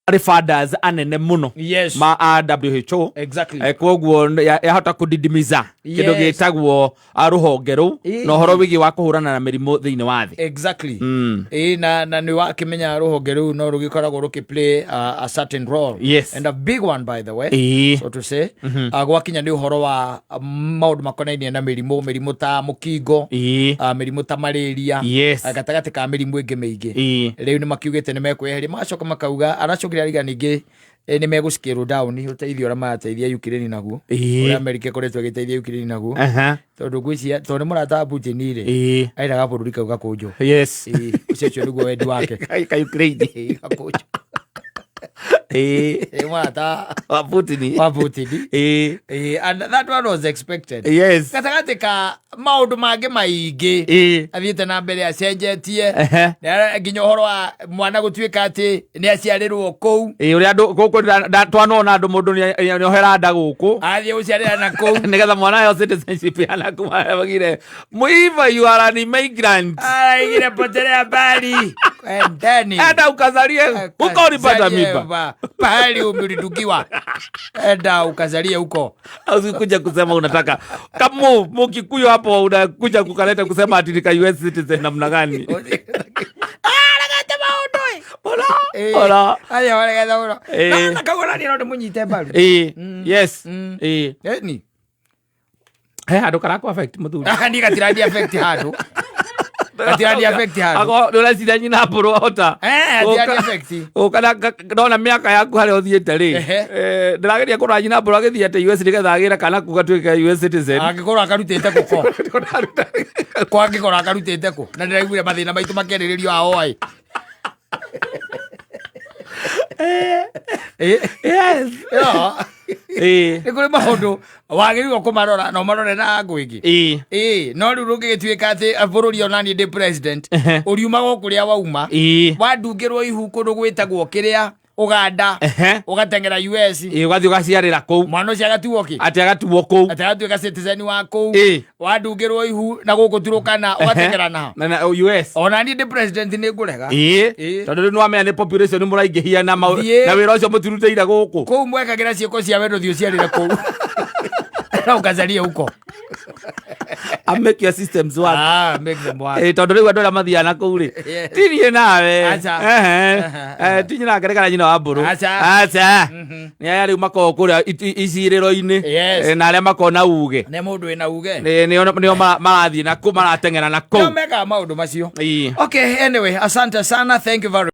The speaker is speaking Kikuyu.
Marĩ funders anene mũno ma a WHO. Kwoguo yahota kũdidimiza kĩndũ gĩtagwo rũhonge rũu na ũhoro wĩgiĩ wa kũhũrana na mĩrimũ thĩinĩ wa thĩ. Ĩĩ, na nĩ wakĩmenya rũhonge rũu no rũgĩkoragwo rũkĩ play a certain role and a big one, by the way, so to say, gwakinya nĩ ũhoro wa maũndũ makonainie na mĩrimũ ta mũkingo, mĩrimũ ta malaria, gatagatĩ ka mĩrimũ ĩngĩ mĩingĩ. Rĩu nĩ makiugĩte nĩ mekweheria, magacoka makauga, aracokire ariga ningĩ nĩ megũ scale down ũteithio ũrĩa marateithia Ukraine naguo, ũrĩa America ĩkoretwo ĩgĩteithia Ukraine naguo, tondũ ngwĩciria tondũ nĩ mũrata wa Putin rĩ, endaga bũrũri kau gakũnjwo. Ĩĩ, ũcio nĩguo wendi wake. Ka Ukraine. Ĩĩ, gakũnjwo. Ĩĩ, mũrata wa Putin. Wa Putin. Ĩĩ, and that one was expected. Gatagatĩ ka maũndũ mangĩ maingĩ athiĩte na mbere acenjetie. Nginya ũhoro wa mwana gũtuĩka atĩ nĩ aciarĩrwo kũu. Ĩĩ, ũrĩa andũ gũkũ twanona andũ mũndũ nĩohera nda gũkũ. Athiĩ gũciarĩra na kũu. Nĩgetha mwana aheo citizenship ya naku magire muiva, you are an immigrant. Araigire potelea mbali, endeni. Enda ukazalie huko ulipata mimba. Pahali ulidukiwa, enda ukazalie huko. Usikuja kusema unataka kama Mukikuyu hapo unakuja kukaleta kusema ati nika US citizen namna gani? Aregete maũndũ ĩ. Ora ora. Aya, waregete mũno. Na kagũra niĩ no ndĩmũnyite mbaru. Yes. Ĩni. He handũ karakũ affect, mũthuri? Niĩ gatirandi affect handũ, gatirandi affect handũ. Ako ndũreciria nyina mbũrũ ahota Gatirandi affect. Ũka na ndona mĩaka yaku harĩa ũthiĩte rĩ. Ndĩrageria kũrora nyina mbũrũ agĩthiĩ atĩ US nĩgetha agĩre kana kuga tuĩke US citizen. Angĩkorwo akarutĩte kũ ko angĩkorwo akarutĩte kũ, na ndĩraiguire mathĩna maitũ makĩarĩrĩrio aoĩ. Nĩ kũrĩ maũndũ wagĩrĩirwo kũmarora na ũmarore na ngũ ĩngĩ. Ĩĩ, no rĩu rũngĩgĩtuĩka atĩ bũrũri ona niĩ ndĩ president, ũriumaga o kũrĩa wauma. Wandungĩrwo ihu kũndũ gwĩtagwo kĩrĩa Ũganda, ũgateng'era US. Ĩĩ, ũgathiĩ ũgaciarĩra kũu. Mwana ũcio agatuo kĩ? Atĩ agatuo kũu. Atĩ agatuĩka citizen wa kũu. Wandungĩrwo ihu na gũkũ Turukana, ũgateng'era na Na US. Ona niĩ ndĩ president nĩ ngũrega. Tondũ rĩu nĩwamenya nĩ population mũraingĩhia na Thiĩ. Na wĩra ũcio mũtirutĩire gũkũ. Kũu mwekagĩra ciĩko cia wendo, thiĩ ũciarĩre kũu na ũkacarie huko. I make your systems work. Ah, make them work. Tondũ rĩu andũ arĩa mathiaga na kũu rĩ, ti niĩ nawe. Aca. Ti nyina ngere kana nyina wa mbũrũ. Aca. Aca, nĩ aya rĩu makoragwo kũrĩa icirĩro-inĩ. Na arĩa makoragwo na uge. Nĩ mũndũ wĩna uge. Nĩo marathiĩ na kũ marateng'era na Nĩo kũu. mekaga maũndũ macio. Ĩĩ. Okay, anyway, asante sana, thank you very